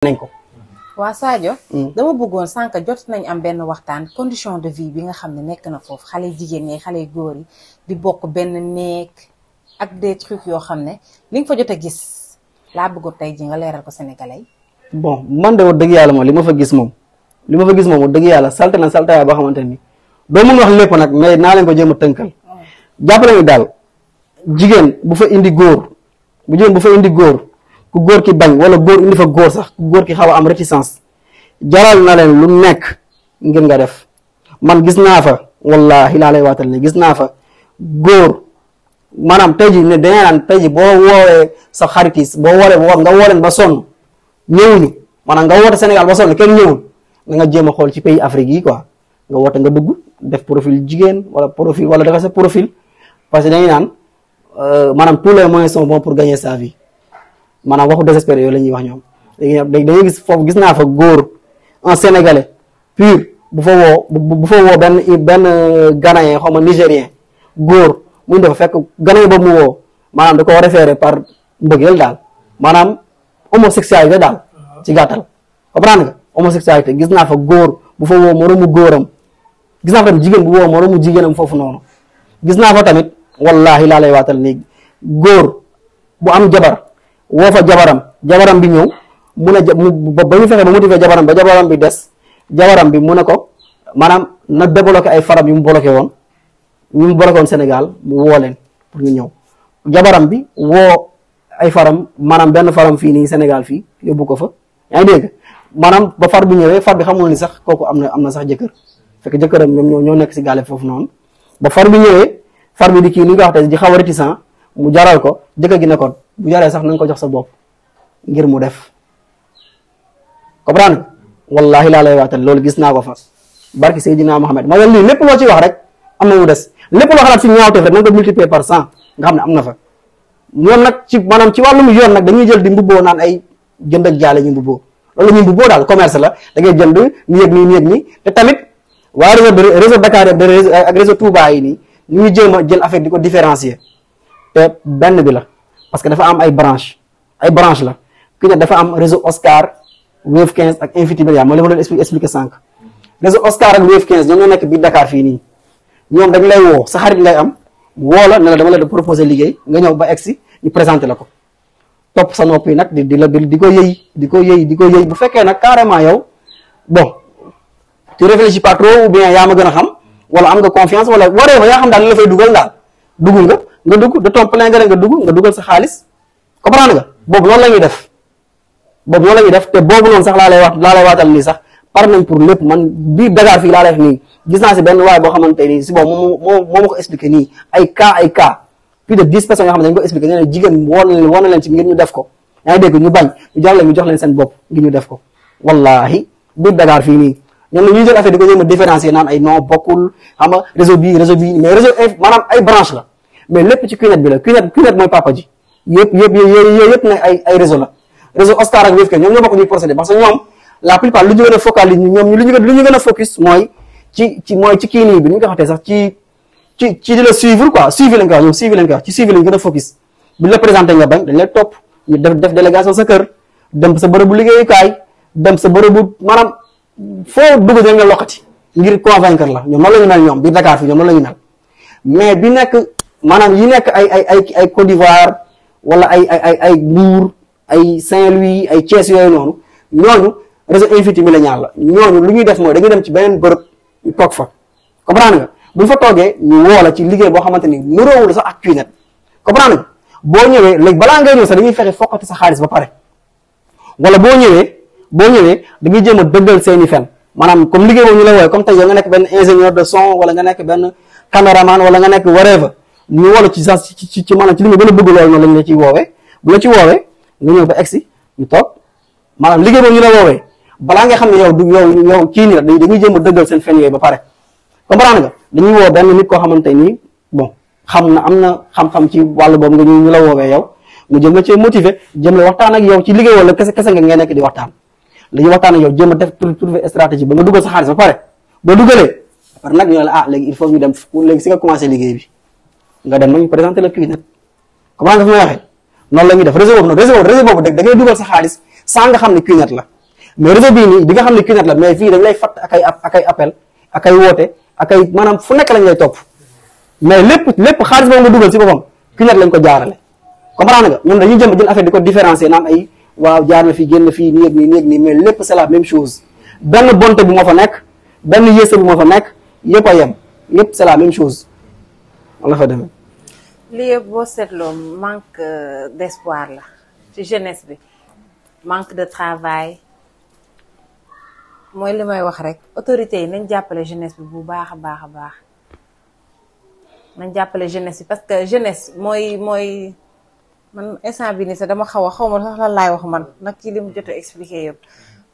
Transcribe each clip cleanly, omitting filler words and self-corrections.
nañ ko. waa Sadio. dama bëggoon sànq jot nañ am benn waxtaan condition de vie bi nga xam ne nekk na foofu xale jigéen ñi xale góor yi di bokk benn néeg ak des trucs yoo xam ne li nga fa jot a gis laa bëggoon tey ji nga leeral ko Sénégalais yi. bon man de wax dëgg yàlla moom li ma fa gis moom wax dëgg yàlla salte na saltaay boo xamante ni doo mun wax lépp nag mais naa leen ko jéem a tënkal. jàppale ni daal jigéen bu fa indi góor ku góor ki bañ wala góor indi fa góor sax ku góor ki xaw a am réticence jaral na leen lu nekk ngir nga def. man gis naa fa wallahi laa lay waatal ne gis naa fa góor maanaam tey ji ne dañee naan tey ji boo woowee sa xaritis boo nga woo leen ba sonn ñëwuñu maanaam nga woote Sénégal ba sonn kenn ñëwul da nga jéem a xool ci pays Afrique yi quoi nga woote nga dugg def profil jigéen wala defal sa profil parce que dañuy naan maanaam tous les moyens sont bons pour gagner sa vie maanaam waxu désespéré yooyu la ñuy wax ñoom léegi dañuy gis foofu gis naa fa góor un sénégalais pur bu fa woo benn ghanéen xaw ma nigérien góor muy dafa fekk ghanéen boobu mu woo maanaam da ko référé par mbëggeel daal maanaam homosexualité daal ci gàttal comprendre nga homosexualité gis naa fa góor bu fa woo moroomu góoram gis naa fa tamit jigéen bu woo moroomu jigéenam foofu noonu gis naa fa tamit wallahi laa lay waatal ni góor bu am jabar woo fa jabaram bi ñëw mun a ba ñu fexe ba motiver jabaram ba jabaram bi des jabaram bi mu ne ko maanaam na débloqué ay faram yu mu bloqué woon Sénégal mu woo leen pour ñu ñëw jabaram bi woo ay faram maanaam benn faram fii nii Sénégal fii yóbbu ko fa yaa ngi dégg maanaam ba far bi ñëwee far bi xamul ni sax kooku am na sax jëkkër fekk jëkkëram ñoom ñoo nekk si gaale foofu noonu ba far bi ñëwee far bi di kii ni nga wax te di xaw a réticent mu jaral ko jëkkër gi ne ko bu jaree sax na nga ko jox sa bopp ngir mu def comprendre wallahi laa lay waatal loolu gis naa ko fa barki Seydina Mohamed ma lii lépp loo ci wax rek am na mu des lépp loo xalaat fi ñaawteef rek na nga ko multiplier par 100 nga xam ne am na fa ñoom nag ci maanaam ci wàllum yoon nag dañuy jël di mbubboo naan ay jënd ak jaale ñu mbubboo loolu ñu mbubboo daal commerce la da ngay jënd ni yëg nii te tamit waa réseau Dakar ak réseau Touba yi nii ñu ngi jéem a jël affaire di ko différencier te benn bi la parce que dafa am ay branche la ki ne dafa am réseau Oscar Wave 15 ak Infinimedia mooy li ma doon expliqué sànq réseau Oscar ak Wave 15 ñoom ñoo nekk biir Dakar fii nii ñoom dañ lay woo sa xarit ngay am woo la ne la dama la proposer liggéey nga ñëw ba egsi ñu présenté la ko topp sa nopp yi nag di ko yëy bu fekkee nag carrément yow bon tu réfléchis pas trop ou bien yaa ma gën a xam wala am nga confiance wala waree ba yaa xam daal li la fay dugal daal dugul nga dugg de ton plein gré nga dugal sa xaalis comprendre nga boobu loolu la ñuy def te boobu noonu sax laa lay waatal nii sax par nañ pour lépp man biir Dakar fii laa lay def nii gis naa si benn waay boo xamante nii si boobu moo ma ko expliqué nii ay cas plus de 10 personnes yoo xam ne dañ ko expliqué nee na jigéen woon na leen ci ngir ñu def ko yaa ngi dégg ñu bañ ñu jox leen seen bopp ngir ñu def ko wallahi biir Dakar fii nii ñoom la ñuy jël affaire di ko jéem a différencier naan ay non bokkul xam nga réseau bii mais réseau maanaam ay branche la mais lépp ci QNET bi la QNET mooy papa ji yëpp ne ay réseau la réseau Oscar ak Wave ñoom ñoo bokk ñuy procédé parce que ñoom la plupart lu ñu gën a focaliser ñoom lu ñu gën a focus mooy ci kii nii bi ñu ko waxatee sax ci di la suivre quoi suivi lañ ko wax ñoom suivi lañ ko wax ci suivi lañ gën a focus bu ñu la présenté nga bañ dañ lay topp ñu def délégation sa kër dem sa bërëbu liggéeyukaay dem sa bërëbu maanaam foo dugg dañ la loqati ngir convaincre la ñoom noonu la ñu mel ñoom biir Dakar fii ñoom noonu la ñu mel mais bi nekk maanaam yi nekk ay Côte d'Ivoire wala ay Mbour ay Saint-Louis ay Thiès yooyu noonu ñooñu réseau Infinimedia la ñooñu lu ñuy def mooy dañuy dem ci beneen bërëb ñu toog fa comprendre nga bu ñu fa toogee ñu woo la ci liggéey boo xamante ni nuroowul sax ak QNET comprendre nga boo ñëwee léegi balaa ngay ñëw sax dañuy fexe fokkati sa xaalis ba pare wala boo ñëwee dañuy jéem a dëggal seeni fen maanaam comme liggéey boobu ñu la wooye comme tey yow nga nekk benn ingénieur de son wala nga nekk benn caméraman wala nga nekk whatever ñu woo la ci sax ci maanaam ci li nga gën a bëgg loolu noonu lañ la ciy woowee bu la ci woowee nga ñëw ba egsi ñu toog maanaam liggéey boobu ñu la woowee balaa nga xam ne yow kii nii la dañuy jéem a dëggal seen fen yooyu ba pare comprendre nga dañuy woo benn nit koo xamante nii bon am na xam-xam ci wàllu boobu nga ñu la woowee yow mu jëm la ci motiver jëm la waxtaan ak yow ci liggéey wala kese nga ngay nekk di waxtaan dañuy waxtaan ak yow jéem a def trouver stratégie ba nga dugal sa xaalis ba pare boo dugalee par nag ñoo la léegi il faut ñu dem léegi si nga commencé liggéey bi nga dem nag ñu présenté la QNET comment nga fi may waxee noonu la ñuy def réseau boobu da ngay dugal sa xaalis sans nga xam ne QNet la mais réseau bii nii di nga xam ne QNet la mais fii dañ lay fatt ak ay appel ak ay woote ak ay maanaam fu nekk lañ lay topp mais lépp xaalis boobu nga dugal si boppam QNet lañ ko jaarale comprendre nga ñoom dañuy jël affaire di ko différencier naan ay waaw jaar na fii génn fii nii ak nii nii ak nii mais lépp c'est la même chose benn bonté bi moo fa nekk benn yéese bi moo fa nekk yëpp a yem yëpp c'est la même chose wala fa demee. li yëpp boo seetloo manque d'espoir la ci jeunesse bi manque de travail mooy li may wax rek autorités yi nañ jàppale jeunesse bi bu baax a baax a baax nañ jàppale jeunesse bi parce que jeunesse mooy man instant bi nii sax dama xaw ma sax lan laay wax man nag ci li mu jot a expliqué yëpp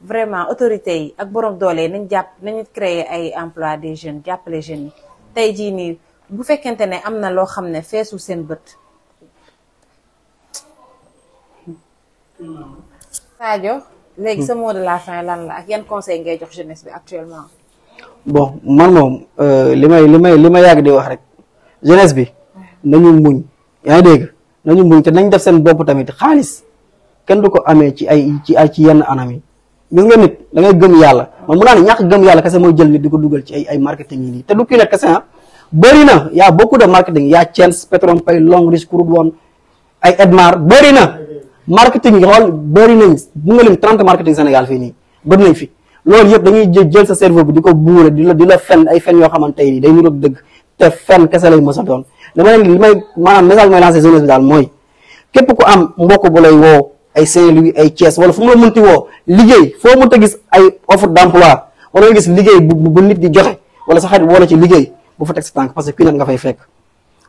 vraiment autorités yi ak borom doole yi nañu créer ay emploi des jeunes jàppale jeunes yi tey jii nii bu fekkente ne am na loo xam ne feesul seen bët. Sadio léegi sa mot de la fin lan la ak yan conseil ngay jox jeunesse bi actuellement. bon man moom li may yàgg di wax rek jeunesse bi nañu muñ yaa ngi dégg nañu muñ te nañ def seen bopp tamit xaalis kenn du ko amee ci yenn anam yi gis nga nit da ngay gëm yàlla man mun naa ne ñàkk gëm yàlla kese mooy jël nit di ko dugal ci ay marketing yi nii te du kii nag kese ah bëri na y a beaucoup de marketing y a Thiens Petron Pay Long Rich Crude One ay Edmar bëri na marketing yi xool bëri nañ bu nga lim 30 marketing Sénégal fii nii bëri nañ fi loolu yëpp dañuy jël sa cerveau bi di ko buure di la fen ay fen yoo xamante ni day niroog dëgg te fen kese lay mës a doon li may maanaam message mooy lancé jeunesse bi daal mooy képp ku am mbokk bu lay woo ay Saint-Louis ay Thiès wala fu mu la mënti woo liggéey foo mënta gis ay offre d'emploi wala nga gis liggéey bu nit di joxe wala sa xarit wala ci liggéey bu fa teg sa tànk parce que QNet nga fay fekk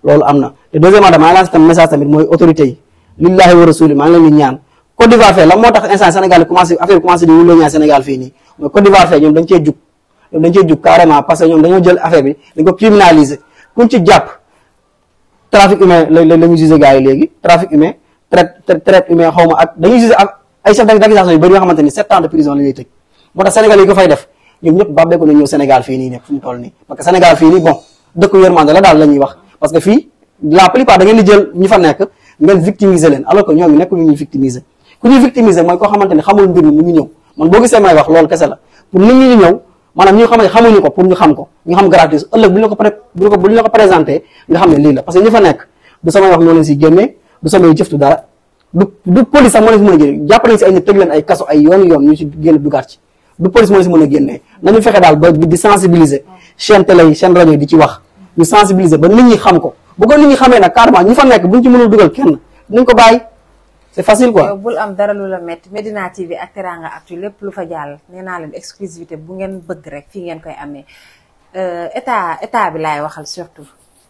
loolu am na te deuxièmement damaa lancé tam message tamit mooy autorité yi lillahi wa rasuli maa ngi leen di ñaan Côte d'Ivoire fee la moo tax instant Sénégal commencé di wuloo ñaan Sénégal fii nii mooy Côte d'Ivoire fee ñoom dañ cee jug carrément parce que ñoom dañoo jël affaire bi dañ ko criminaliser kuñ ci jàpp trafic humain la ñu jugé gars yi léegi trafic humain traite humain xaw ma ak dañuy jugé ak ay chef d'accusation yu bëri yoo xamante ni 7 ans de prison la ñuy tëj moo tax Sénégal yi ko fay def ñoom ñëpp bàbbeeku na ñëw Sénégal fii nii nekk fu mu toll nii parce que Sénégal fii nii bon dëkk yërmande la daal la ñuy wax parce que fii la plupart da ngeen di jël ñi fa nekk ngeen victimiser leen alors que ñoom ñu nekk ñu ñuy victimiser ku ñuy victimiser mooy koo xamante ni xamul mbir mi mu ngi ñëw man boo gisee may wax loolu kese la pour nit ñi ñëw maanaam ñi nga xamante xamuñu ko pour ñu xam ko ñu xam gratuit ëllëg bu ñu la ko présenté nga xam ne lii la parce que ñi fa nekk du samay wax moo leen si génnee du samay jëftu dara du police sax moo leen si mën a génne jàpp nañ si ay nit tëj leen ay kaso ay yoon ñu si génn dugaat ci du police moo leen si mën a génnee nañu fexe daal ba di sensibiliser chaîne télé yi chaîne rajo yi di ci wax ñu sensibiliser ba nit ñi xam ko bu ko nit ñi xamee nag carrément ñi fa nekk buñ ci mënul dugal kenn nañ ko bàyyi c'est facile quoi. yow bul am dara lu la métti Medina TV ak Teranga Actu lépp lu fa jàll nee naa leen exclusivité bu ngeen bëgg rek fii ngeen koy amee état bi laay waxal surtout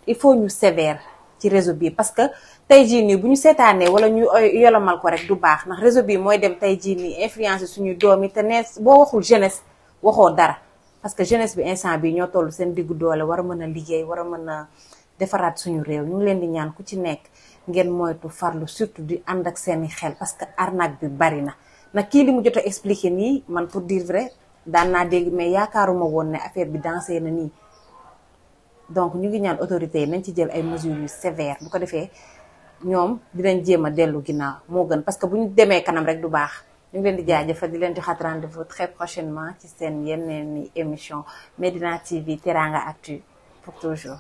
il faut ñu sévère ci réseau bi parce que tey jii nii bu ñu seetaanee wala ñu yolomal ko rek du baax ndax réseau bi mooy dem tey jii nii influencer suñu doom yi te nee boo waxul jeunesse waxoo dara parce que jeunesse bi instant bi ñoo toll seen diggu doole war a mën a liggéey war a mën a defaraat suñu réew ñu ngi leen di ñaan ku ci nekk ngeen moytu farlu surtout di ànd ak seeni xel parce que arnaque bi bari na nag kii li mu jot a expliquer nii man pour dire vrai daan naa dégg mais yaakaaruma woon ne affaire bi dansé na nii donc ñu ngi ñaan autorités yi nañ ci jël ay mesures yu sévères bu ko defee ñoom dinañ jéem a dellu ginnaaw moo gën parce que bu ñu demee kanam rek du baax ñu ngi leen di jaajëfal di leen joxaat rendez-vous très prochainement ci seen yeneen émission Medina TV Teranga Actu pour toujours